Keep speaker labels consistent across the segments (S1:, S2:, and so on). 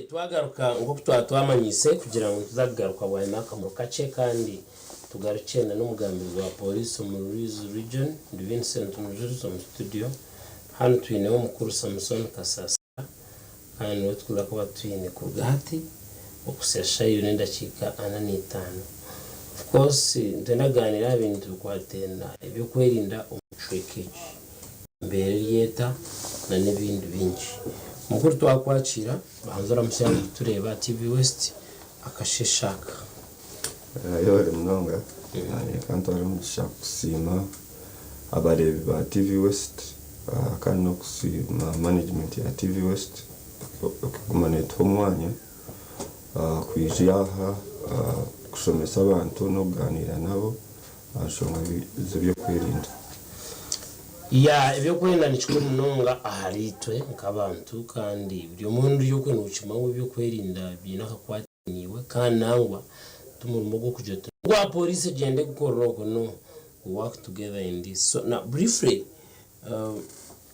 S1: Twagaruka nk'oku twaba twamanyiise kugira ngu nituza kugaruka bwanyima y'akamuri kakye kandi tugarukye na n'omugambirizi wa pooriisi omuri Rwizi Region, Ndi Vincent Mujurizi omu studio. Hanu twineho omukuru Samson Kasasira kandi niwe turikuza kuba twine kuruga hati okuhitsya shaaha ibiri n'edakiika ana n'eitaano. Of course nitwenda kugaaniira aha bintu bikwataine eby'okwerinda omu kicweka eki. Embeera eri eta na n'ebindi bingi. Mukuru twakwakiira, banza oramutsye abarikutureeba aha TV West akasheeshe aka.
S2: Yebare munonga. Reka ntware omugisha kusiima abareebi ba TV West kandi n'okusiima management ya TV West okuguma netuha omwanya kwija aha kushomesa abantu n'okuganiira nabo. aha nshonga z'eby'okwerinda.
S1: Ya, eby'okwerinda ni kikuru munonga ahariitwe nk'abantu kandi buri omwe ori okwe nookimanya ngu eby'okwerinda biine akakwate naiwe kandi nangwa ti murimo gw'okugira oti ngu aha pooriisi egyende ekukorere okwo no, we work together in this. So now briefly,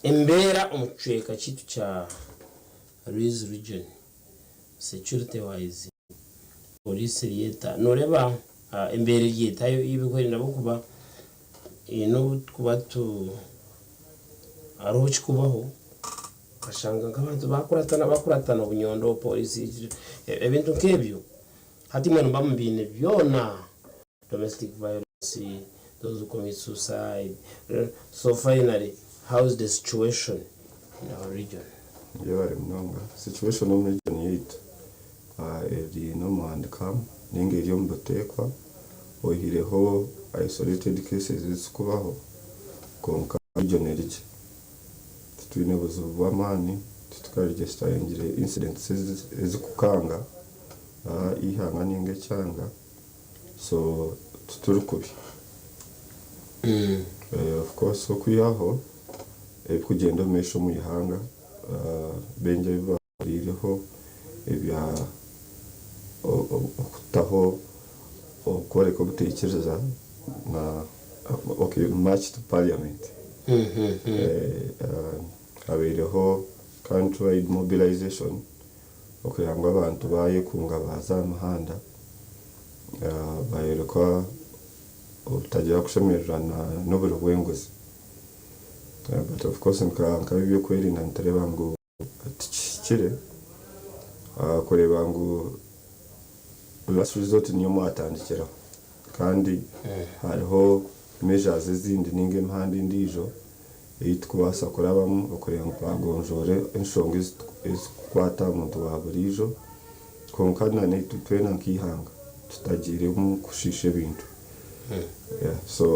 S1: embeera omu kicweka kyaitu kya Rwizi region security wise Pooriisi eri eta? Nooreeba embeera eri eta y'ebirikwerinda ahabw'okuba haine obu turikuba tu hariho ekirikubaho okashanga nk'abantu baakuratana baakuratana obunyondo pooriisi egire ebintu nk'ebyo. Hati imwe nimuba mubiine byona domestic violence, those who commit suicide, so finally how is the situation in our region?
S2: Yebare munonga. Situation omu region yaitu Eri n'omuhandika ninga eri omu buteekwa oihireho isolated cases ezirikubaho kwonka region eri gye. Titwine buzibu bw'amaani, titukaregisitaringire incidents ezirikukanga eihanga ninga ekyanga so tituri kubi. Of course okwihaho ebirikugyenda omu maisho omu ihanga baingi ebi Hariho ebya okutaho okworeka obutaikiriza na okay march to parliament habaireho country wide mobilization okugira ngu abantu bayekunga baaza aha mihanda bayoreka obutagira kushemererwa n'oburi bw'enguzi but of course nka ab'ebyokwerinda nitureeba ngu Tikihikire kureeba ngu last resort niyo mwatandikiraho kandi hariho measures ezindi ninga emihanda endiijo ei tukubaasa kurabamu okureeba ngu twagonjoora enshonga ezikukwata aha muntu wa buriijo kwonka na naitwe twena nk'eihanga tutagiiremu kushiisha ebintu. So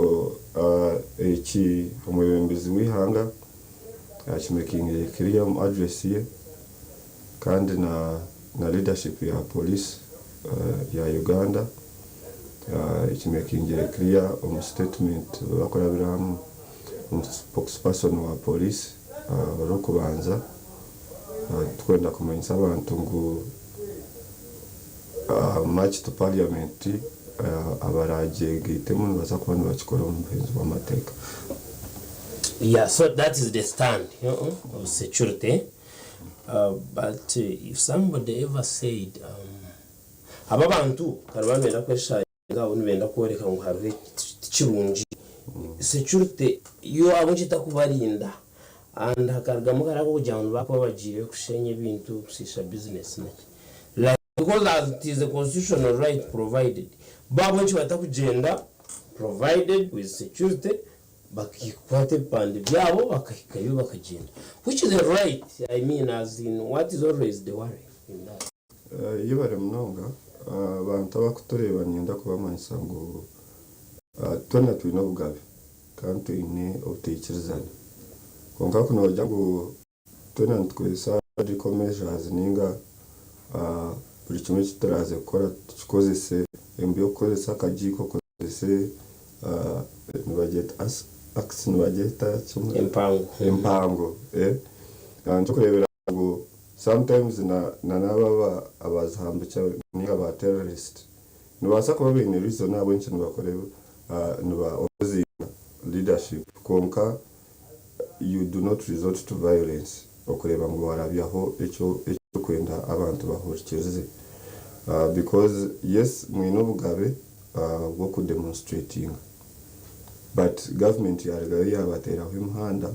S2: eki omwebembezi w'eihanga Akimekingire clear omu address ye kandi na na leadership ya police ya Uganda ekimekingire clear omu statement bakurabira omu spokesperson wa police orikubanza turikwenda kumanyisa abantu ngu march to parliament abaragyegaitemu nibaza kuba nibakikora omu buhenzi bw'amateeka.
S1: Yeah so that is the stand of security but if somebody ever said aba abantu kare baba nibenda kwesharinga bo nibenda kworeka ngu hariho tikirungi security yo ahabw'enki etakubarinda and hakarugamu kariya akokugira ngu nibakuba bagiire kushenya ebintu kushiisha business naki like because as it is a constitutional right provided bo ahabw'enki batakugyenda provided with security Bakakwata ebipande byabo bakahikayo bakagyenda which is a right I mean as in what is always the worry in that.
S2: Yebare munonga. Abantu abakutureeba niinyenda kubamanyisa ngu twena twine obugabe kandi twine obutaikirizana. Kwonka ku noogira ngu Twena nitukozesa radical measures ninga buri kimwe eki turaaze kukora tukikozese embu y'okukozesa akagiiko okozese nibagyeta axe nibagyeta ki
S1: Empango.
S2: Empango nikyokureebera ngu sometimes na n'abo abazihambukya ninga ba terrorist nibabaasa kuba baine reason ahabw'enki nibakora niba opposinga leadership kwonka You do not resort to violence okureeba ngu warabyaho ekyo. turikwenda abantu bahurikirize because yes mwine obugabe bw'okudemonstratinga but government yarugayo yabateeraho emihanda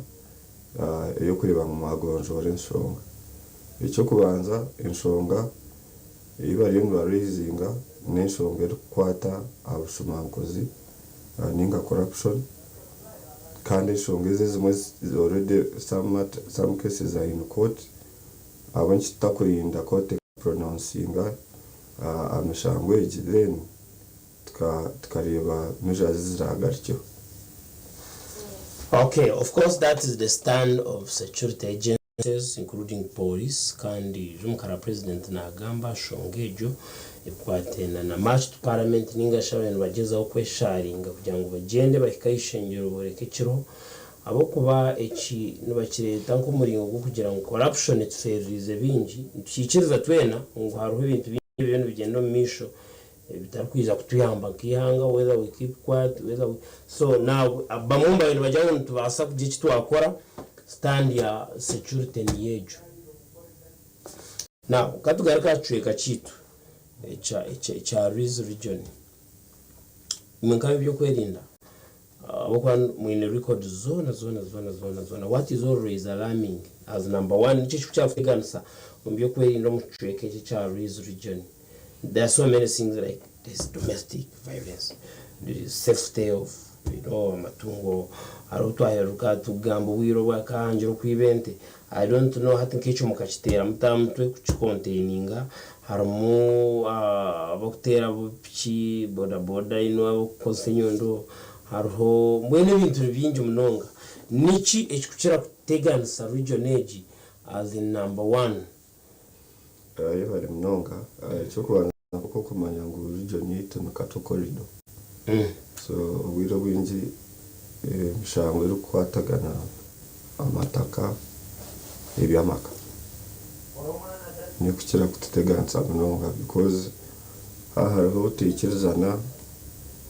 S2: ey'okureeba ngu mwagonjoora enshonga. Eky'okubanza enshonga ei bariyo nibaraizinga n'enshonga erikukwata aha bushumankuzi ninga corruption kandi enshonga ezi ezimwe already some cases are in court ahabw'enki tutakurinda kooti ekapronouncinga aha mishango egi then tukareeba measures eziragarukyeho.
S1: Okay, of course that is the stand of security agencies including police kandi Jumukara president nagamba shonga egyo ebikwatena na march to parliament ninga shi abantu nibagyezaho kwesharinga kugira ngu bagyende bahike ah'ishengyero boreke ekiriho ahabw'okuba eki nibakireeta nk'omuringo gw'okugira ngu corruption etufereriize bingi nitukiikiriza twena ngu hariho ebintu bingi ebiriyo nibigyenda omu maisho ebitarikwija kutuyamba nk'eihanga whether we keep quiet whether we so now bamwe omu baabaire nibagira ngu nitubaasa kugira eki twakora stand ya security niyo egyo. Now katugaruke aha kicweka kyaitu ekya ekya ekya Rwizi region. Imwe nk'ab'ebyokwerinda ahabw'okuba mwine records zoona zoona zoona zoona zoona what is always alarming as number one niki ekirikukira kuteganisa omu by'okwerinda omu kicweka eki ekya Rwizi region? There are so many things like there's domestic violence, there is safety of you know amatungo hariho twaheruka tugamba obwire obwakahangira okwiba ente I don't know hati nk'ekyo mukakiteera muta aha mutwe kukicontaininga harimu abarikuteera piki boda boda you know abarikukozesa enyondo hariho mbwenu ebintu ni bingi munonga niki ekirikukira kuteganisa region egi as in number one?
S2: Yebare munonga. Eky'okubanza nk'okumanya ngu region yaitu ni cattle corridor. So obwire obwingi emishango erikukwatagana amataka, eby'amaka nikukira kututeganisa munonga because haaba hariho obutaikirizana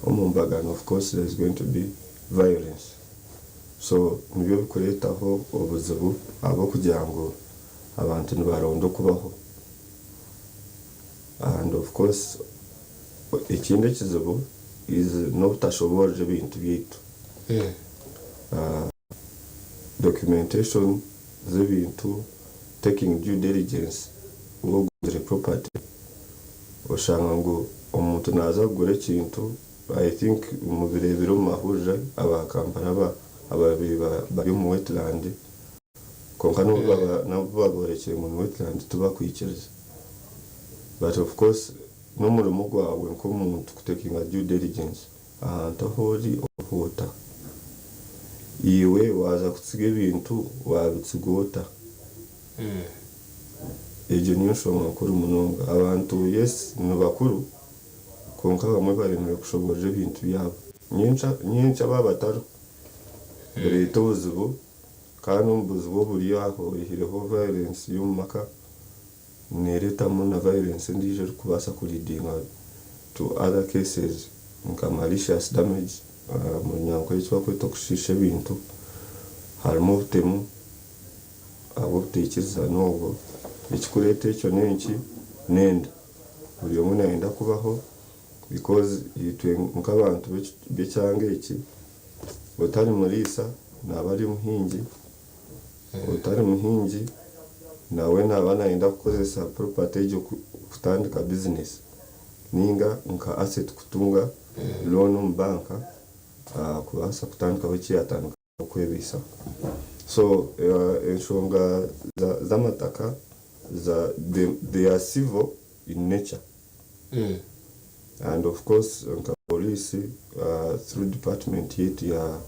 S2: omu mbagano of course there is going to be violence. So nibyo birikureetaho obuzibu ahabw'okugira ngu abantu nibaronda okubaho and of course ekindi ekizibu is n'obutashoboorora ebintu byaitu. Documentation z'ebintu, taking due diligence waaba oguzire property oshanga ngu omuntu naaza kugura ekintu I think mubireebire omu mahurire aba Kampala ababaire bari omu wetland Kwonka n'obu n'obu baborekire ngu ni wetland tibakwikiriza. But of course n'omurimo gwawe nk'omuntu kutekinga due diligence ahantu ahu ori ohu ota. Iwe waaza kutsiga ebintu waabitsiga ota? Egyo niyo nshonga nkuru munonga. Abantu yes nibakuru kwonka abamwe baremirwe kushoboorora ebintu byabo. Nyenkya baaba batariho bireeta obuzibu. Kandi omu buzibu oburi aho oihireho violence y'omu maka, neeretamu na violence endiijo erikubaasa ku leadinga to other cases nka malicious damage, omu Runyankore eki barikweta okushiisha ebintu, harimu obutemu ahabw'obutaikirizana obwo. Ekirikureeta ekyo n'enki? N'enda. Buri omwe naayenda kubaho because itwe nk'abantu b'ekyanga eki, Otari muriisa naaba ari omuhingi, otari muhingi nawe naaba nayenda kukozesa property egyo kutandika business ninga nka asset kutunga loan omu banka kubaasa kutandikaho eki yatandikaho kwebeisaho. So enshonga z'amataka they are civil in nature. And of course nka police through department yaitu ya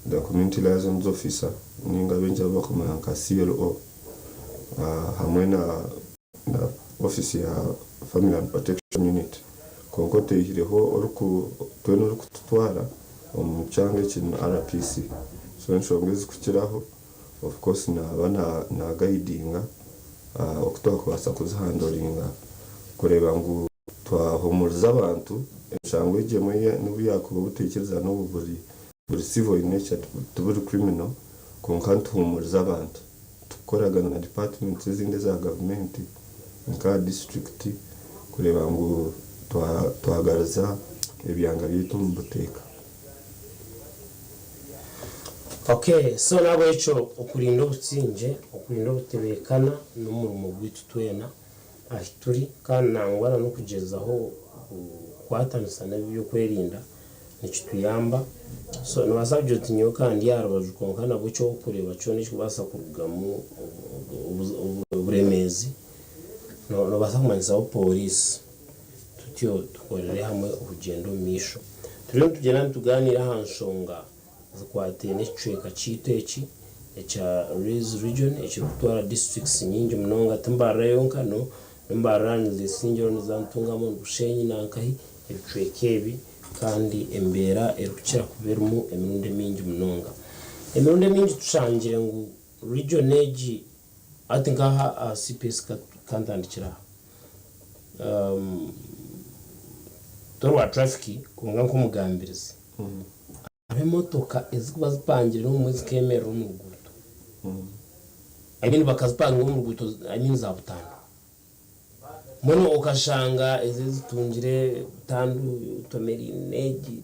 S2: the community liaisons officer ninga abaingi abu bakumanya nka CLO hamwe na office ya family and protection unit kwonka oteihireho oriku twena orikututwara omu kyanga eki ni RPC so enshonga ezikukiraho of course naaba na guidinga oku twakubaasa kuzihandoringa kureeba ngu twahumuriza abantu. Emishango egyo emwe n'obu yaakuba obutaikirizana obu buri buri civil in nature tiburi criminal kwonka nituhuumuriza abantu. Tukukoragana na departments ezindi eza gavumenti. nka disiturikiti kureeba ngu twagaruza ebyanga byaitu omu buteeka.
S1: Ok so nahabwekyo okurinda obusingye, okurinda obutebeekana n'omurimo gwaitu twena ahi turi kandi nangwa na n'okugyezaho kukwatanisa n'eby'okwerinda nikituyamba. So nobaasa kugira oti nyowe ka ndi aha rubaju kwonka nabwo eki orikureeba kyona ekirikubaasa kurugamu oburemeezi nobaasa kumanyisaho pooriisi. Tutyo tukorere hamwe okugyenda omu maisho. Turiyo nitugyenda nitugaaniira aha nshonga zikwataine n'ekicweka kyaitu eki ekya Rwizi Region ekirikutwara districts nyingi munonga ti Mbarara yonka no Mbarara nizesingiraho niza Ntungamo, Bushenyi na nkahi ebicweka ebi kandi embeera erikukira kuba erimu emirundi emingi munonga. Emirundi emingi tushangire ngu region egi hati nkaha aha CPS kantandikire aha. Torwa traffic kwonka nk'omugambirizi hariho emotoka ezikuba zipangire obumwe zikemerera omu ruguuto I mean bakazipanga omu ruguuto I mean za butandu mbwenu okashanga ezi ezitungire butandu tomerine egi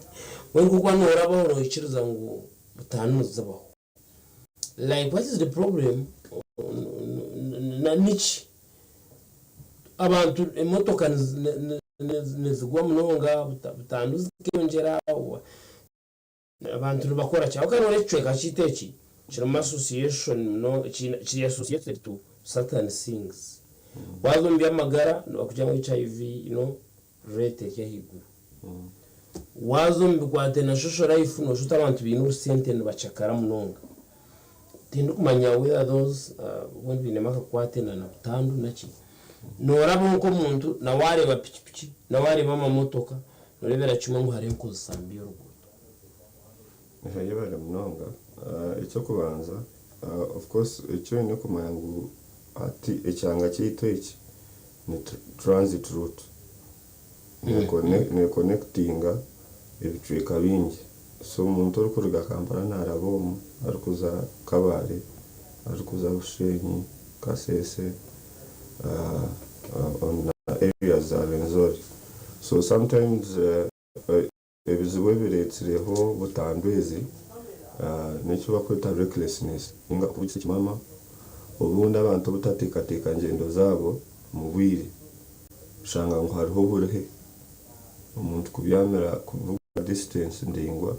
S1: mbwenu ku orikuba norabaho noikiriza ngu butandu nizibaho. Like what is the problem niki abantu emotoka nizigwa munonga butandu zikeyongyera abantu nibakora ki ahabw'okuba noreeba ekicweka kyaitu eki kirimu association munonga kiri associated to certain things waza omu by'amagara nibakugira ngu HIV rate eri ahaiguru. Waaza omu bikwate na social life nooshusha oti abantu baine orusente nibacakara munonga. Tindikumanya whether those obundi bainemu akakwate na butandu naki. Nooraba nk'omuntu na waareeba pikipiki na waareeba amamotoka nooreebera kimwe ngu hariho enkozesa mbi y'oruguuto.
S2: Yebare munonga. Eky'okubanza of course eki oine kumanya ngu hati ekyanga kyaitu eki ni transit route. Nekonectinga ebicweka bingi. So omuntu orikuruga Kampala naraba omu arikuza Kabale, arikuza Bushenyi, Kasese na areas za Rwenzori. So sometimes ebizibu ebiretsireho butandu ezi n'eki barikweta recklessness ninga okuvugisa ekimama, obundi abantu obutateekateeka ngyendo zaabo omu bwire, oshanga ngu hariho oburuhe, omuntu kubyamira kuvuga distance ndaingwa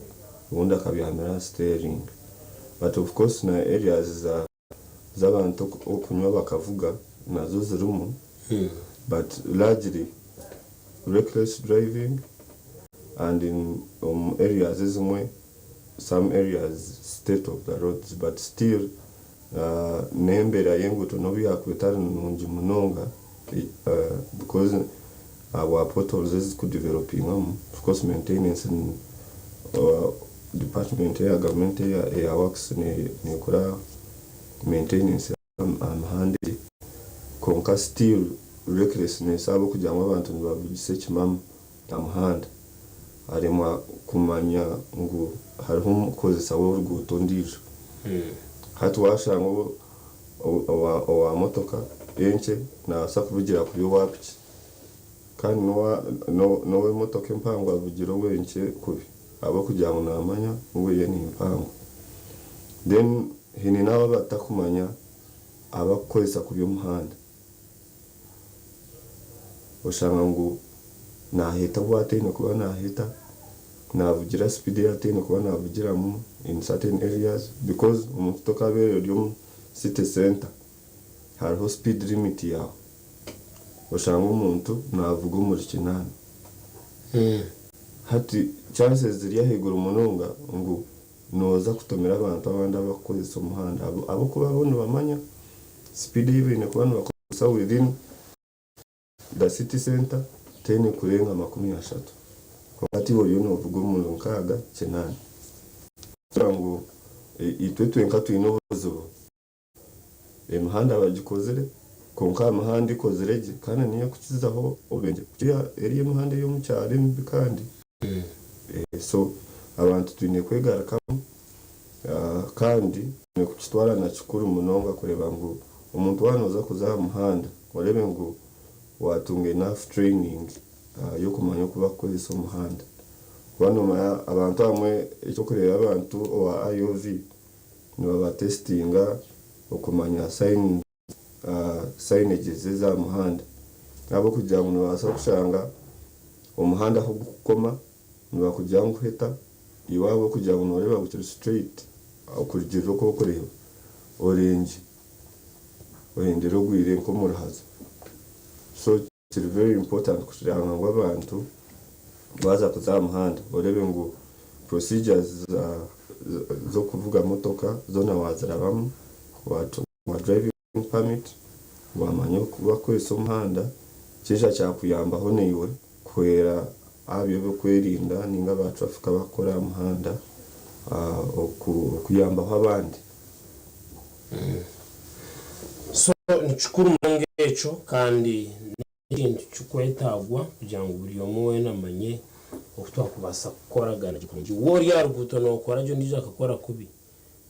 S2: obundi akabyamira aha steering. But of course na areas z'abantu okunywa bakavuga nazo zirimu but largely reckless driving and in omu areas ezimwe some areas state of the roads but still n'embeera y'enguuto n'obu yaakuba etari nungi munonga because ahabwa potholes ezirikudevelopingamu of course maintenance Department eya gavumenti eya works nekora maintenance aha mihanda egi kwonka still recklessness ahabw'okugira ngu abantu nibavugisa ekimama aha muhanda aremwa kumanya ngu hariho omukozesa w'oruguuto ondiijo. Hati washanga owa motoka enkye nabaasa kuvugira kubi owa piki. Kandi n'ow'emotoka empango avugira ow'enkye kubi ahabw'okugira ngu naamanya ngu eye ni mpango. Then haine n'abo abatakumanya abakukozesa kubi omuhanda. Oshanga ngu naaheeta obu ataine kuba naaheeta, naavugira sipiidi ei ataine kuba naavugiramu in certain areas because omuntu tokaabeire ori omu city centre hariho speed limit yaawe. Oshanga omuntu navuga omuri kinaana. Hati chances ziri ahaiguru munonga ngu noza kutomera abantu abandi abakukozesa omuhanda ahabw'okuba bo nibamanya speed ei baine kuba nibakozesa within the city centre teine kurenga 30 kwonka hati iwe oriyo novuga omuri 60, 80. Kugira ngu itwe twenka twine obuzibu. Emihanda bagikozire kwonka aha mihanda ekozire gye kandi niyo erikukizaho obubenje kukira eriya emihanda ey'omu kyaro emibi kandi. So abantu twine kwegarukamu kandi twine kukitwara na kikuru munonga kureeba ngu omuntu waaba nooza kuza aha muhanda oreebe ngu. Waatunga enough training y'okumanya oku barikukoresa omuhanda. Kuba noomanya abantu abamwe eky'okureeba abantu owa IOV nibabatesitinga okumanya signs signages ez'aha muhanda ahabw'okugira ngu nibabaasa kushanga omuhanda ahu gurikukoma nibakugira ngu heta iwe ahabw'okugira ngu nooreeba ngu kiri straight okurugiirira oku orikureeba orengye ohendere ogwire nk'omu ruhazo so kiri very important kugira ngu abantu waaza kuza aha muhanda oreebe ngu procedures z'okuvuga motoka zoona waazirabamu watunga driving permit waamanya oku barikukoresa omuhanda kyaija kyakuyambaho naiwe kuhwera aha by'okwerinda ninga aba traffic abarikukora aha muhanda okuyambaho abandi.
S1: So nikikuru munonga ekyo kandi n'ekintu kirikwetaagwa kugira ngu buri omwe weena amanye oku twakubaasa kukoragana gye kurungi. Waaba ori aha ruguuto nookora gye ondiijo akakora kubi,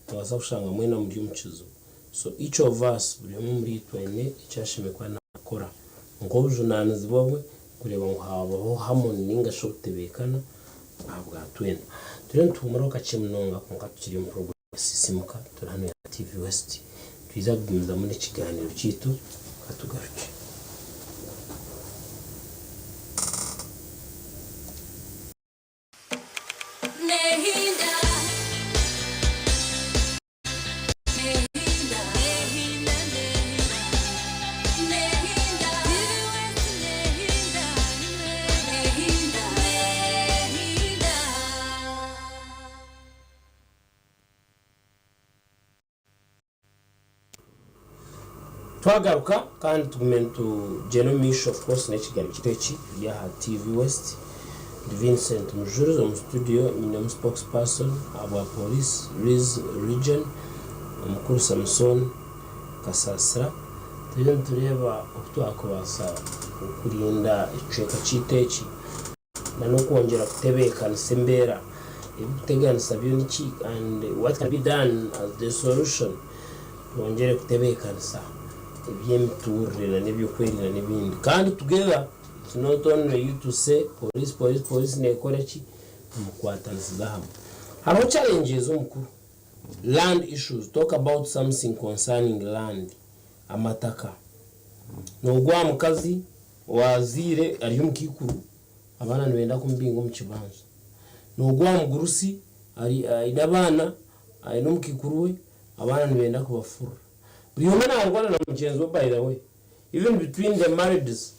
S1: noobaasa kushanga mwena muri omu kizibu. So each of us, buri omwe omuriitwe aine eki ashemereire kuba naakora nk'obujunaanizibwa bwe kureeba ngu haabaho harmony nainga shi obutebeekana ahabwa twena. Turiyo nituhuumuraho kakye munonga kwonka tukiri omu puroguraamu ya Sisiimuka turi hanu ya TV West. Nitwija kugumizamu n'ekigaaniiro kyaitu ka tugarukye. Twagaruka kandi tugume nitugyenda omu maisho of course n'ekigambo kyaitu eki turi aha TV West. Ndi Vincent Mujurizi omu studio nyinemu spokesperson ahabwa police Rwizi region omukuru Samson Kasasira. Turiyo nitureeba oku twakubaasa kurinda ekicweka kyaitu eki. Na n'okwongyera kutebeekanisa embeera. Ebirikuteganisa byo niki and what can be done as the solution twongyere kutebeekanisa eby'emituurire na n'ebyokwerinda n'ebindi. Kandi together it's not only you to say police police police neekora ki, nimukwatanisiza hamwe. Hariho challenges omukuru, land issues, talk about something concerning land, amataka. Noogwa mukazi Owaazaire ari omukaikuru, abaana nibenda kumubinga omu kibanja. N'ogwo aha mugurusi ari aine abaana, aine omukaikuru we, abaana nibenda kubafurura. Buri omwe naarwana na mugyenzi we by the way. Even between the marrieds,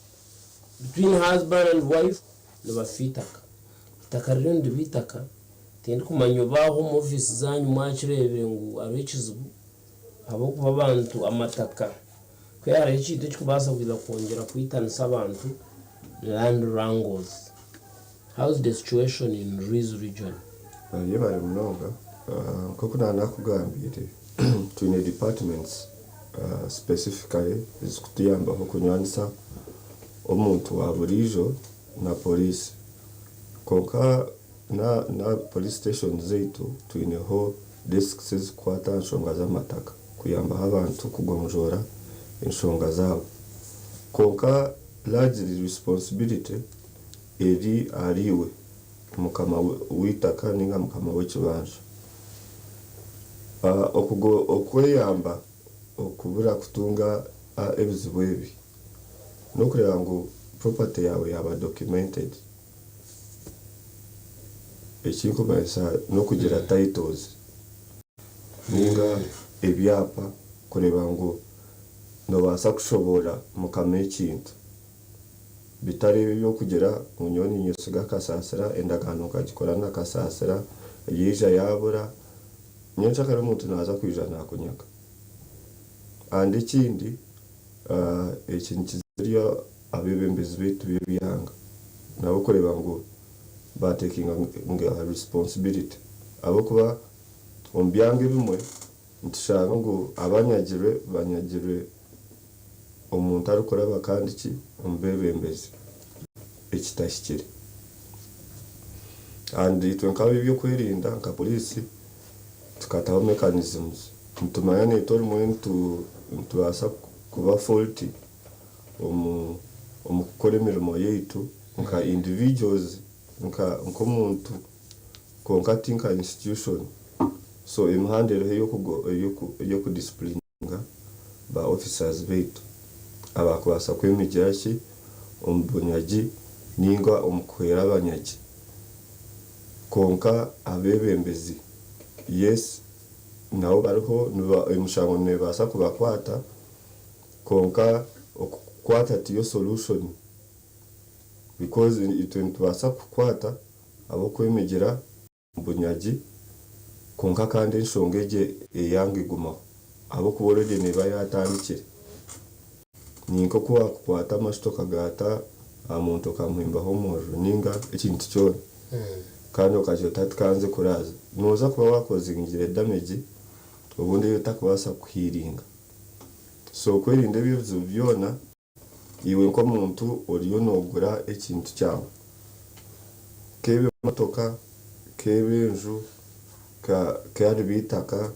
S1: between husband and wife, nibafa eitaka. Eitaka ririyo niriba eitaka, tindikumanya oba aho omu ofiisi zaanyu mwakireebire ngu hariho ekizibu ahabw'okuba abantu amataka. Ku hariho ekintu ekirikubaasa kwija kwongyera kwitanisa abantu ni land wrangles. How is the situation in Rwizi region?
S2: Yebare munonga. Nk'oku naaba nakugambiire, twine departments specifically ezikutuyambaho kunywanisa omuntu wa buriijo na police. Kwonka na police station zaitu twineho desks ezikukwata aha nshonga z'amataka kuyambaho abantu kugonjoora enshonga zaabo. Kwonka largely responsibility eri ahariiwe mukama w'eitaka ninga mukama w'ekibanja. Okweyamba okubura kutunga ebizibu ebi n'okureeba ngu property yaawe yaaba documented. Ekirikumanyisa n'okugira titles ninga ebyapa kureeba ngu nobaasa kushoboora mukama ekintu bitari ebi eby'okugira ngu nyowe ninyesiga Kasasira endagaano nkagikora na Kasasira yaija yabura nyenkyakare omuntu naaza kwija nakunyaga. And ekindi eki nikizirya Abeebembezi baitu b'ebyanga nabo kureeba ngu baatekinga responsibility ahabw'okuba omu byanga ebimwe nitushanga ngu abanyagirwe banyagirwe omuntu arikuraba kandi ki omu beebembezi ekitahikire. And itwe nk'ab'ebyokwerinda nka poriisi tukataho mechanisms nitumanya naitwe obumwe nitubaasa kuba faulty. kukora emirimo yaitu nka individuals nka nk'omuntu kwonka ti nka institution. So emihanda eriho ey'okudisipulininga ba officers baitu abakubaasa kwemigira ki omu bunyagi ninga omu kuhwera abanyagi. Kwonka abeebembezi yes nabo bariho emishango neebaasa kubakwata kwonka okukukwata tiyo solution because itwe nitubaasa kukukwata ahabw'okwemigira omu bunyagi kwonka kandi enshonga egyo eyanga egumaho ahabw'okuba already neeba yaatandikire. Ni nk'oku waakukwata amashuta okagaata aha muntu okamuhimbaho omuriro ninga ekintu kyona kandi okagira oti hati ka nze kuraaza. Nooza kuba waakozingire damage obundi ei otakubaasa kuhiiringa. So okwerinda ebyo ebizibu byona, iwe nk'omuntu oriyo noogura ekintu kyawe, k'ebe emotoka, k'ebe enju, kariba eitaka,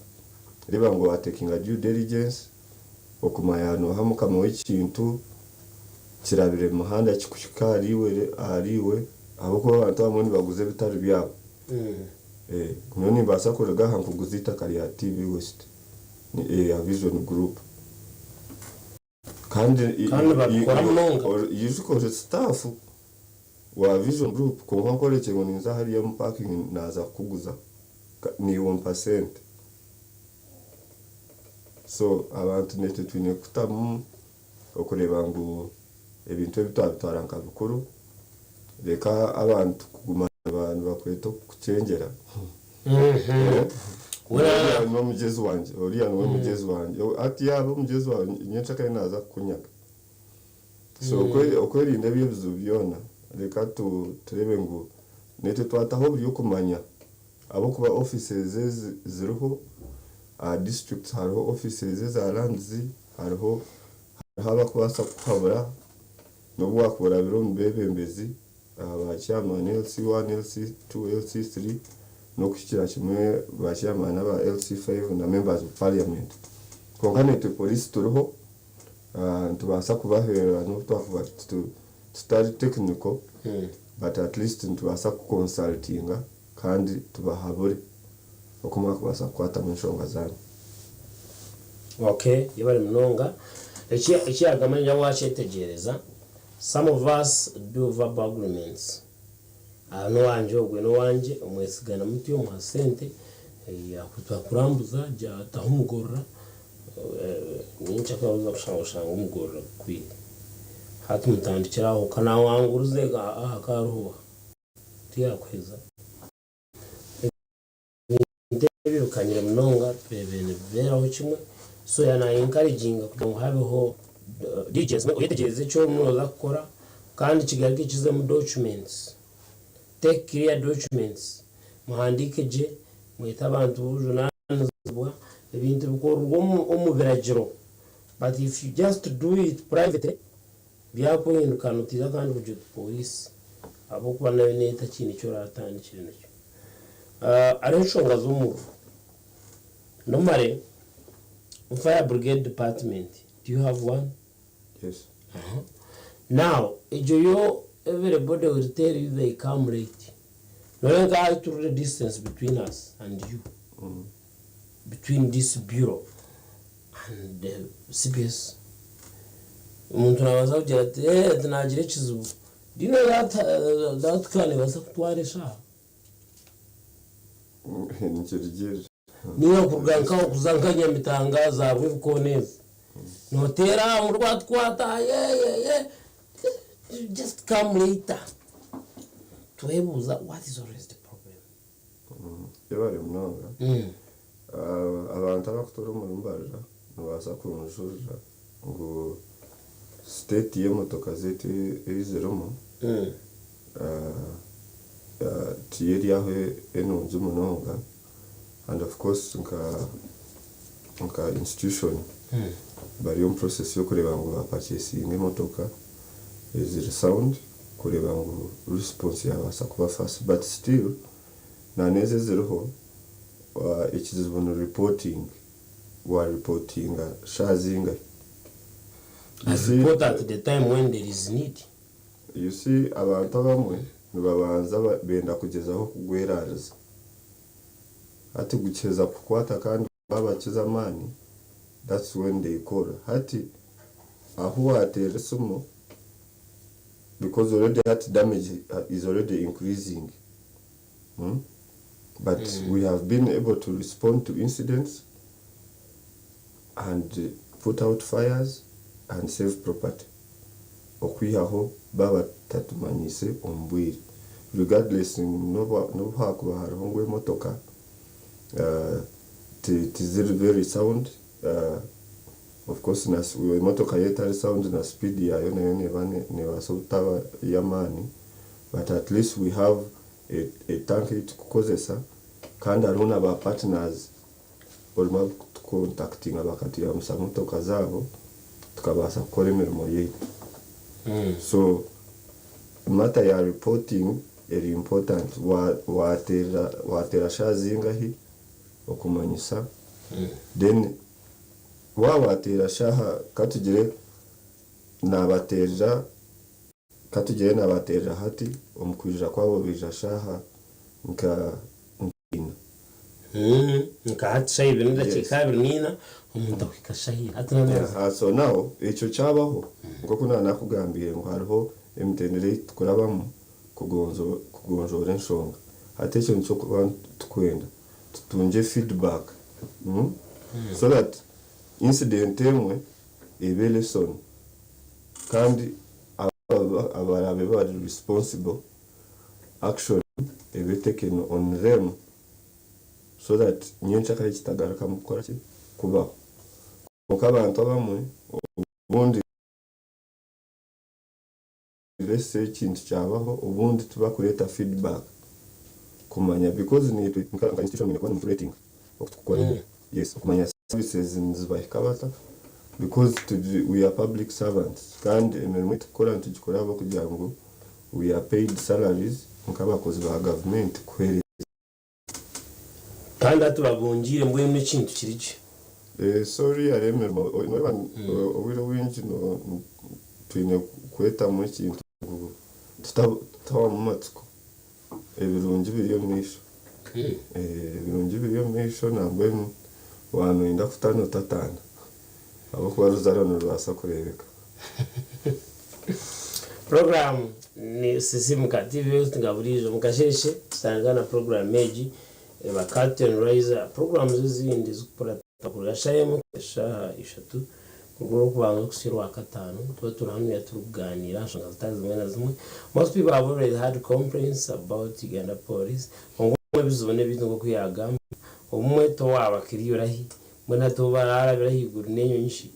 S2: reeba ngu waatekinga due diligence okumanya nooha mukama w'ekintu, kirabire mu muhanda kikuhika ahariiwe ahabw'okuba abantu abamwe nibaguza ebitari byabo. Nyowe nimbaasa kuruga aha nkuguze eitaka rya TV West eya Vision Group. Kandi
S1: Kandi nibabikora munonga.
S2: Ijuka ori staff wa Vision Group kwonka nkworekye ngu ninza hariya omu parking naaza kukuguza naiwe ompa sente. So abantu naitwe twine kutamu okureeba ngu ebintu ebi twabitwara nka bikuru reka abantu kuguma nibakweta okukukyengera. Oriya niwe mugyezi wangye, oriya niwe mugyezi wangye. Hati yaaba omugyezi waawe nyencakare naaza kukunyaga. So okwerinda ebyo ebizibu byona, reka tureebe ngu naitwe twataho oburyo kumanya ahabw'okuba offices ezi ziriho, aha districts hariho offices eza lands, hariho abarikubaasa kukuhabura n'obu waakuba orabire omu beebembezi ba chairman LC1, LC2, LC3 n'okuhikira kimwe ba chairman aba LC5 na members of parliament. Kwonka naitwe police turiho, nitubaasa kubahwera n'obu twakuba tutari technical but at least nitubaasa kuconsultinga kandi tubahabure oku mwakubaasa kukwatamu enshonga zaanyu.
S1: Okay, yebare munonga. Eki yagamba ningira wakyetegyereza. Some of us do verbal agreements. Aha n'owangye ogwe n'owangye omwesigana mutyo omuha sente yakurambuza ataho omugorora nyencakare oza kushanga oshanga omugorora gukwire. Hati mutandikire aho kanawangurize aha kariho tiyakuheza. Ebintu ebi bikanyire munonga tureebire nibibeeraho kimwe so na encouraginga kugira ngu habeho diligence oyetegyereze eki orimu nooza kukora kandi kigaruke kizemu documents. Take clear documents muhandiike gye mwete abantu b'obujunaanizibwa ebintu bikorerwe omu biragiro but if you just do it privately byakuhinduka notiina kandi kugira oti pooriisi ahabw'okuba nayo neyo etakiine eki oratandikire nakyo. Hariho enshonga z'omuriro. Normally fire brigade department do you have one?
S2: Yes.
S1: Now egyo yo everybody will tell you they come late. Noreeba nka hati turi distance between us and you, between this bureau and the CPS. Omuntu nabaasa kugira ati eh nagira ekizibu. Do you know that that car nebaasa kutwara eshaaha?
S2: Nikirugirira.
S1: Ninga kuruga nkaho kuza nka Nyamitanga za Rwebikoona ezi. Noteera aha muri rwatukwata yeyeye just come later. Twebuuza what is always the problem?
S2: Yebare munonga. Abantu abakutuura omuri Mbarara nibabaasa kunjurira ngu state y'emotoka zaitu ei zirimu tiyo eri aho enungi munonga and of course nka institution bari omu process y'okureeba ngu bapachesinga emotoka eziri sound kureeba ngu response yabaasa kuba fast but still n'ezo eziriho ekizibu ni reporting, wareportinga shaaha zingahi?
S1: I report at the time when there is need.
S2: You see abantu abamwe nibabanza benda kugyezaho kugwerariza. Hati gukiheza kukukwata kandi wabakiza amaani, that's when they call. Hati ahu wateera esimu because already hati damage is already increasing. But we have been able to respond to incidents and put out fires and save property. Okwihaho baaba batatumanyiise omu bwire. Regardless n'obu haakuba hariho ngu emotoka tiziri very sound, of course emotoka yo etari sound na speed yaayo nayo neeba neebaasa obutaba y'amaani, but at least we have a tank ei turikukozesa kandi hariho na ba partners orimu abarikutukontakitinga bakatuyambisa motoka zaabo tukabaasa kukora emirimo yaitu. So matter ya reporting eri important. Waateera shaaha zingahi okumanyisa, then waaba waateera shaaha, katugire naabateerera, katugire naabateerera hati, omu kwija kwabo baija shaaha nka ina.
S1: Nka hati shaaha ibiri n'edakiika 24, omuntu ahika shaaha ina. Hati
S2: Yeah, so now ekyo kyabaho, nk'oku naaba nakugambiire ngu hariho emitendera ei tukurabamu kugonjoora enshonga. Hati ekyo nikyo kuba tukwenda tutungye feedback, So that incident emwe ebe lesson kandi abaraabe bari responsible, action ebe taken on them so that nyencakare kitagarukamu kukora ki? Kubaho. Kwonka abantu abamwe obundi, let's say ekintu kyabaho, obundi tibakureeta feedback kumanya because naitwe nka institution mwine kuba nimuturetinga oku tukukora, yes, okumanya services nizibahika bata, because we are public servants kandi emirimo ei tukukora nitugikora ahabw'okugira ngu we are paid salaries nk'abakozi ba gavumenti kuheereza.
S1: Kandi hati babungiire mbwenu ekintu kiri gye.
S2: Sorry, hariho emirimo noreeba obwire obwingi twine kwetamu ekintu ngu tutahwamu matsiko, ebirungi biri omu maisho, ebirungi biri omu maisho. Nambwenu waaba noyenda kutana otataana ahabw'okuba oruzaaro nirubaasa kureebeka.
S1: Puroguraamu ni Sisimuka TV Host nka buriijo mukasheeshe tutandika na puroguraamu egi eba Curtain Raiser. Puroguraamu ezindi zikukurata kuruga shaaha emwe kuhika shaaha ishatu kuruga orwokubanza okuhitsya orwakataano nituba turi hanuya turikuganiira aha nshonga zitari zimwe na zimwe. Most people have already had complaints about Uganda Police, kwonka obumwe ebizibu n'ebintu nk'oku yaagamba, obumwe towaaba kiriya orahi, Mbwenu hati obu baraarabire ahaiguru n'enyonyi shi?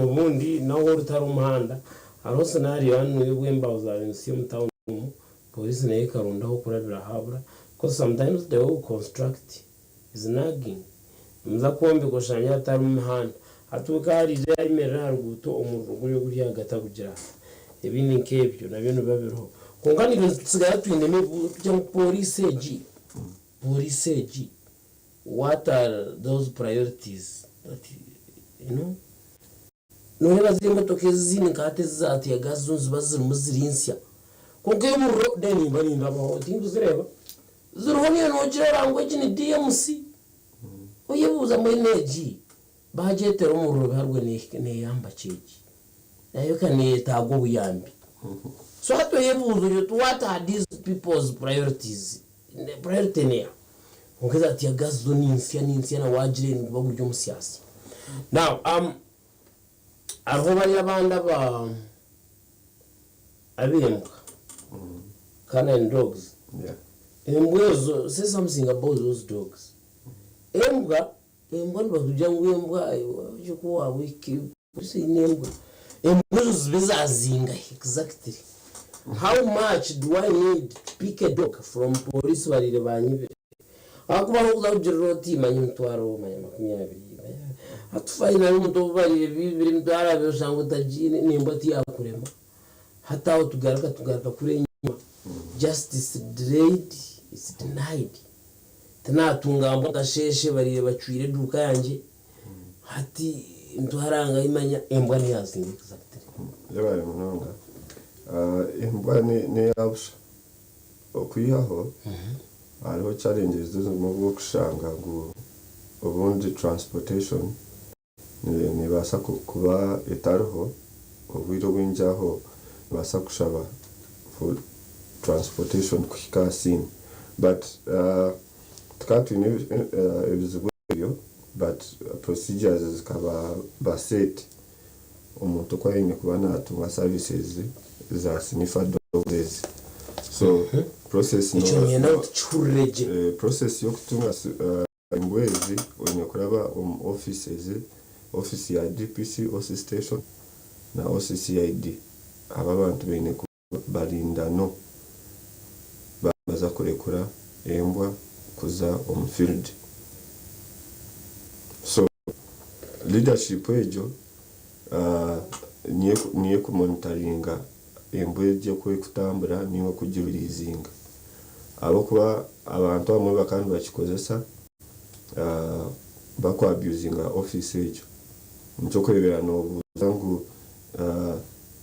S1: Obundi n'ahu orutari omuhanda, hariho scenario hanu y'obw'embaaho zaabaire nizisya omu town omu, police nayo ekaronda ah'okurabira haabura because sometimes the way we construct is nagging. Nimuza kwombeka oshange hatarimu mihanda. Hati we ka hariija yaayemerera aha ruguuto omuriro guriyo guri ahagati agugira aha. Ebindi nk'ebyo nabyo nibiba biriho. Kwonka naitwe nitusigara twinemu ebibuuzo tugira ngu police egi, police egi What are those priorities that you know noreeba ziri emotoka ezindi nka hati ezi za tear gas zo niziba zirimu ziri nsya kwonka ey'omuriro then nimba nindabaho tinkuzireeba ziriho niyo nogireeba ngu egi ni DMC oyebuuza mbwenu egi bagyetera omuriro biharwe neyamba ki egi nayo ka neyetaaga obuyambi. So hati oyebuuza oti what are these people's priorities, priority neeha? Kwonka eza tear gas zo ninsya ninsya na waagira niguba guri omusyasya. Now hariho bariya abandi aba ab'embwa, canine dogs, embwa ezo say something about those dogs. Embwa Embwa nibakugira ngu embwa embwa embwa ezo zibe zazingahi exactly how much do I need to pick a dog from police bariire banyibire ahakuba ahu orikuza kugirira oti manya emitwaro manya 20 hati finally omuntu obu bariire bibire emitwaro abiri oshanga otagiine nembwa tiyakurema hati aho tugaruka tugaruka kuri enyima justice delayed is denied. Tinatunga mbwa nkasheeshe bariire bacwire eduuka yangye hati ntwara nkaimanya embwa niyo yazinga exactly.
S2: Yebare munonga. Embwa n'eya busha. Okwihaho hariho challenges ezimwe obu orikushanga ngu obundi transportation nebaasa kuba etariho, obwire obwingi aho nibaasa kushaba for transportation kuhika aha scene but tukaba twine ebizibu ebyo but procedures zikaba set omuntu oku aine kuba natunga services za sniffer dogs ezi so process
S1: Ekyo niinyenda ngu tukihurire gye.
S2: Process y'okutunga embwa ezi oine kuraba omu offices, office ya DPC, OC station na OCCID. Aba abantu baine kuba barinda no baza kurekura embwa kuza omu field. So leadership egyo niyo ekumonitaringa embwa egyo oku ekutambura ninga oku egirilizinga. Ahabw'okuba abantu abamwe bakaba nibakikozesa baku abusinga office egyo. Nikyokureebera nobuuza ngu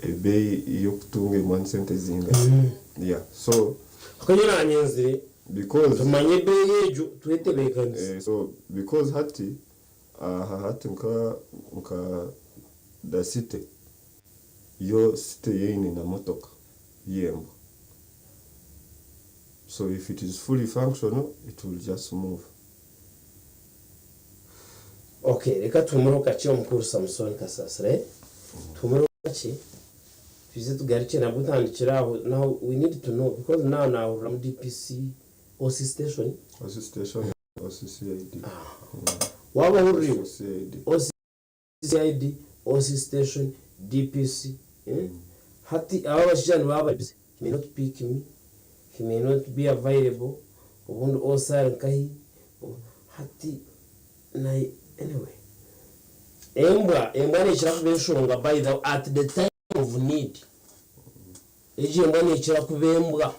S2: ebeeyi y'okutunga embwa ni sente zingahi? Yeah so.
S1: Kwonka nyowe nanyenzire
S2: Because.
S1: tumanye ebeeyi egyo twetebeekanise.
S2: So because hati aha hati nka nka the city yo city eine na motoka y'embwa so if it is fully functional it will just move.
S1: Ok reka tuhumureho kakye omukuru Samson Kasasire tuhumureho kakye twize tugarukye nabwo ntandikire aho naho we need to know because naaba nahuriramu DPC OC station.
S2: OC station OC CID.
S1: Waaba ohurire OC CID, OC station, DPC eh hati aba abashaija nibaba bari busy he may not pick me, he may not be available obundi OC ari nkahi hati naye anyway embwa embwa nekira kuba enshonga by the at the time of need egyo embwa nekira kuba embwa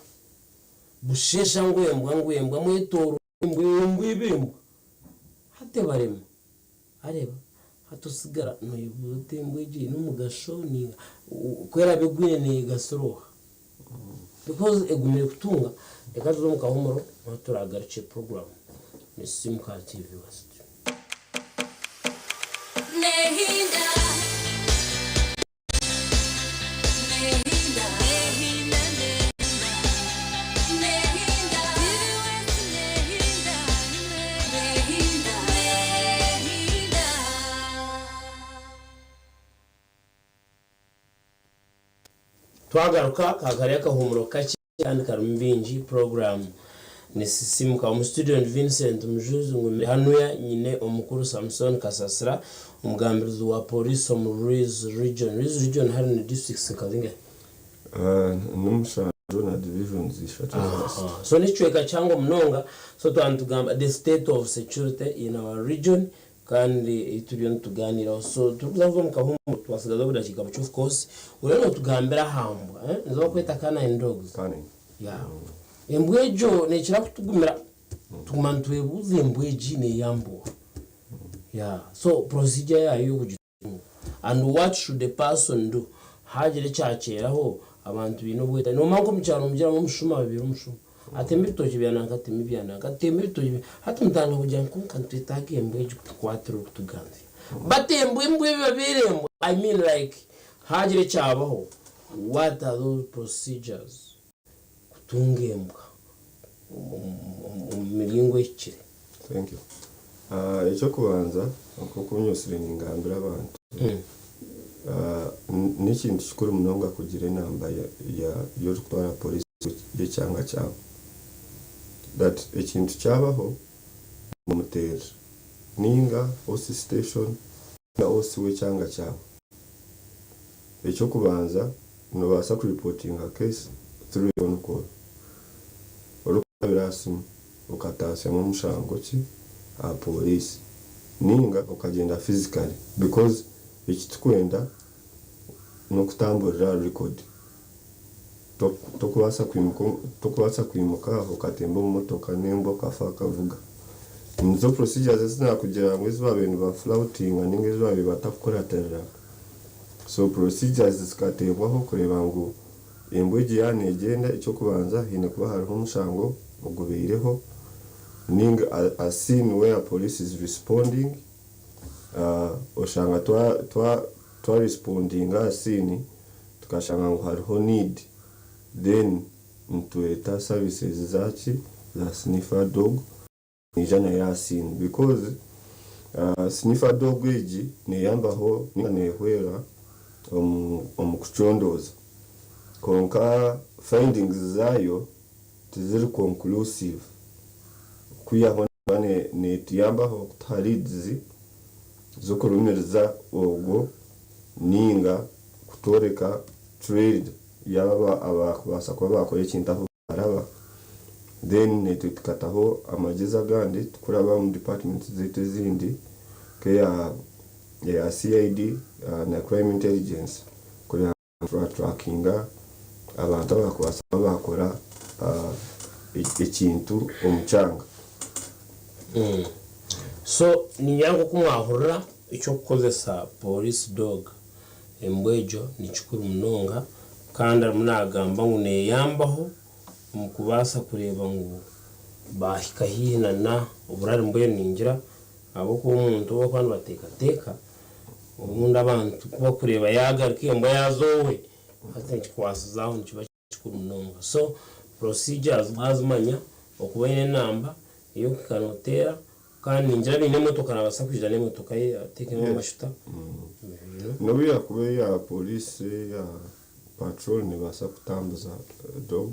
S1: bushesha ngu embwa ngu embwa mwetoroire embwa embwa ebe embwa hati ebarema. Wareeba? Hati osigara noyebuuza oti embwa egi eine omugasho ninga ku eraabe egwire neegasira oha? Because egumire kutunga, reka tuze omu kahumuro noho turaagarukye program Nisisimuka aha TV West. Twagaruka ka kari akahumuro kakye kandi karimu bingi puroguraamu Nisisimuka. Omu studio ndi Vincent Mujuzi ngumire hanuya nyine omukuru Samson Kasasira omugambirizi wa Pooriisi omu Rwizi Region. Rwizi Region hare ni districts nka zingahi?
S2: Ni mushanju na divisions ishatu za city.
S1: So n'ekicweka kihango munonga so twaba nitugamba the state of security in our region Kandi ei turiyo nitugaaniiraho. So turikuza kuza omu kahuumuro twatsigaza obudakiika bukye of course. Oriyo nootugambira aha mbwa eh nizo barikweta canine dogs.
S2: Canine.
S1: Yeah. Embwa egyo neekira kutugumira tuguma nitwebuuza embwa egi neeyamba oha? Yeah. So procedure yaayo y'okugitunga and what should a person do haagira ekyakyeraho abantu baine obwetantare. Noomanya nk'omu kyaro nimugiramu omushuma babiire omushuma. Atema ebitookye bya nanka atema ebya nanka atema ebitookye bya hati mutandika kugira ngu kwonka nitwetaaga embwa egi kutukwatira orikutuganzya but embwa embwa ebabeire embwa I mean like haagira ekyabaho what are those procedures kutunga embwa omu miringo ehikire.
S2: Thank you. Eky'okubanza nk'oku nyosire ningambira abantu, n'ekintu kikuru munonga kugira enamba y'orikutwara poriisi y'ekyanga kyawe. That ekintu kyabaho nomuteerera ninga OC station ninga OC w'ekyanga kyawe. Eky'okubanza nobaasa kuripotinga case through a phone call orikurabira aha simu. Okataasyamu omushango ki aha police ninga okagyenda physically because ekitukwenda nokutamburira aha record tokubaasa kwimuka tokubaasa kwimuka aho okatemba omu motoka nembwa okafa akavuga nizo procedures ezi nakugira ngu ezi babaire niba floutinga ninga ezi babaire batakukuratirira so procedures zikatebwaho kureba ngu. Embwa egi yaaba neegyenda, eky'okubanza haine kuba hariho omushango ogubaireho ninga a scene where police is responding, oshanga twa respondinga aha scene tukashanga ngu hariho need then nitweta services zaki za sniffer dog neija nayo aha scene because sniffer dog egi neyambaho ninga nehwera omu kucondooza kwonka findings zaayo tiziri conclusive okwihaho neba netuyambaho kutuha leads z'okurumiriza ogwo ninga kutworeka trail yaaba abakubaasa kuba bakora ekintu ahu baraba then naitwe tukataho amagyezi agandi tukuraba omu departments zaitu ezindi nk'eya eya CID na crime intelligence kureba ngu turatrackinga abantu abakubaasa kuba bakora ekintu omu kyanga.
S1: So niinyenda nk'oku mwahurira eky'okukozesa police dog Embwa egyo ni kikuru munonga kandi arimu naagamba ngu neeyambaho omu kubaasa kureeba ngu baahika haihi na oburari mbwenu ningira ahabw'okuba omuntu ou barikuba nibateekateeka obundi abantu ku barikureeba yaagaruka embwa yaaza owe hati nikikwasiza aho nikiba Kikuru munonga. So procedures wazimanya okuba oine enamba eyokuhika noteera kandi ningira abaine emotoka nabaasa kwija nemotoka ye atekemu amashuta you know.
S2: Nobu yakuba eya police eya patrol nebaasa kutambuza dog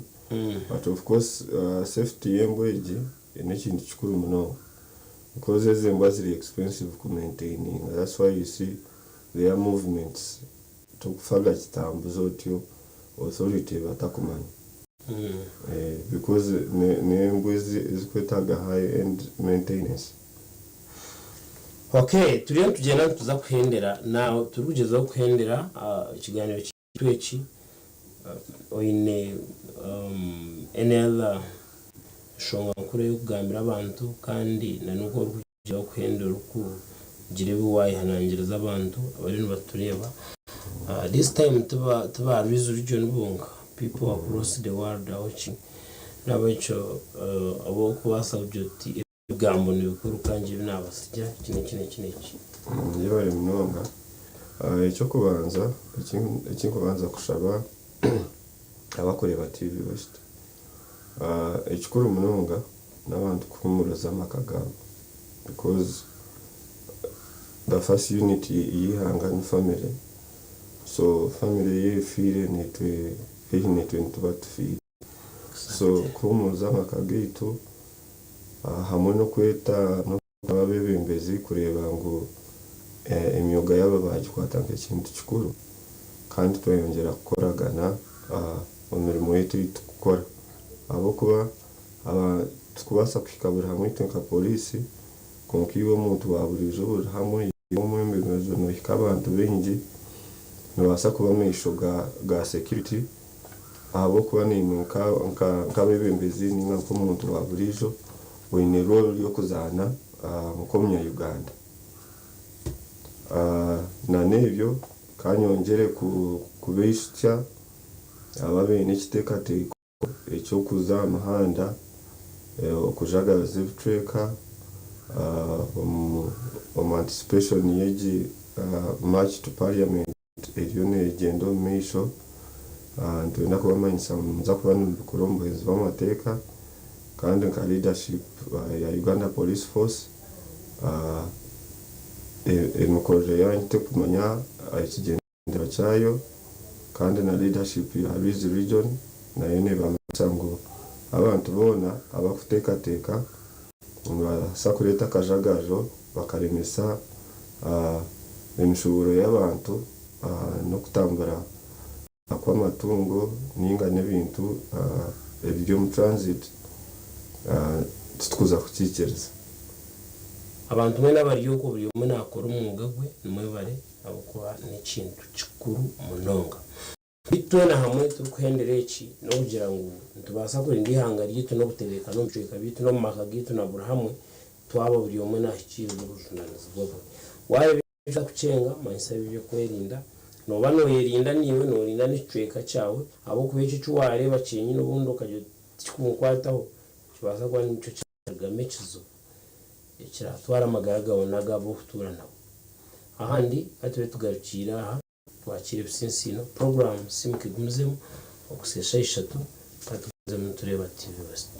S2: but of course safety yembwa egi nekintu kikuru munonga because ezi embwa ziri expensive ku maintaininga that's why you see their movements Tokufa gakitambuza otyo authority batakumanya because nembwa ezikwetaaga high end maintenance.
S1: Ok turiyo nitugyenda nituza kuhendera now turikugyezaho kuhendera ekiganiro kyaitu eki oine any other nshonga nkuru eyokugambira abantu kandi na noku orikugyezaho kuhendera orikugira ebi wayehanangiriza abantu abariyo nibatureeba this time tiba Rwizi region bonka people across the world are watching nahabwekyo ahabwokubaasa kugira oti ebigambo nibikuru kandi ebi nabatsigira eki neki neki neki.
S2: Yebare munonga. Ekyokubanza ekinkubanza kushaba abakureeba TV West, ekikuru munonga n'abantu kuhumuriza amaka gaabo because the first unit y'eihanga ni family so family yaaba efiire naitwe haihi naitwe nituba tufiire. So kuhumuza amaka gaitu hamwe n'okweta abebembezi kureeba ngu emyoga yaabo bagikwata nk'ekintu kikuru kandi twayongyera kukoragana omu mirimo yaitu ei turikukora ahabw'okuba titukubaasa kuhika buri hamwe itwe nka pooriisi kwonka iwe omuntu wa buriijo buri hamwe iwe omwebembezi nohika abantu baingi nobaasa kuba amaisho ga security. Ahabw'okuba naimwe nk'abeebembezi nainga nk'omuntu wa buriijo, oine role y'okuzaana nk'omunya-Uganda. Na n'ebyo ka nyongyere kubaijukya abo abaine ekiteekateeko eky'okuza aha muhanda okujagaraza ebicweka omu anticipation y'egi march to parliament. Eriyo neegyenda omu maisho. Nitwenda kubamanyisa ngu nimuza kuba nimubikora omu buhwezi bw'amateeka kandi nka leadership ya Uganda Police Force emikorere yaanyu terikumanya ekigyendererwa kyayo kandi na leadership ya Rwizi Region nayo neebamanyisa ngu abantu boona abarikuteekateeka Nibabaasa kureeta akajagajo bakaremesa emishuuburo y'abantu n'okutambura kw'amatungo nainga n'ebintu ebiri omu transit titukuza kukiikiriza.
S1: Abantu mwena abari okwo buri omwe naakora omwoga gwe nimwebare ahabw'okuba n'ekintu kikuru munonga. Beitu twena hamwe turikuhendera eki n'okugira ngu nitubaasa kurinda eihanga ryaitu n'obutebeekana omu bicweka byaitu n'omu maka gaitu na buri hamwe twaba buri omwe naahikiiriza obujunaanizibwa bwe. Waareeba ebirikukyenga, manyisa eby'okwerinda. Nooba nooyerinda naiwe noorinda n'ekicweka kyawe ahabw'okuba ekyo eki waareeba kyenyine obundi okagira oti tikikunkwataho nikibaasa kuba nikyo kyarugamu ekizibu ekiratwara amagara gaawe n'ag'abu orikutuura nabo. Ahandi ka tube tugarukiire aha twakiira ebitsintsiino puroguraamu Simuka Egumizemu okuhitsya eshaaha ishatu ka tugumizemu nitureeba TV West.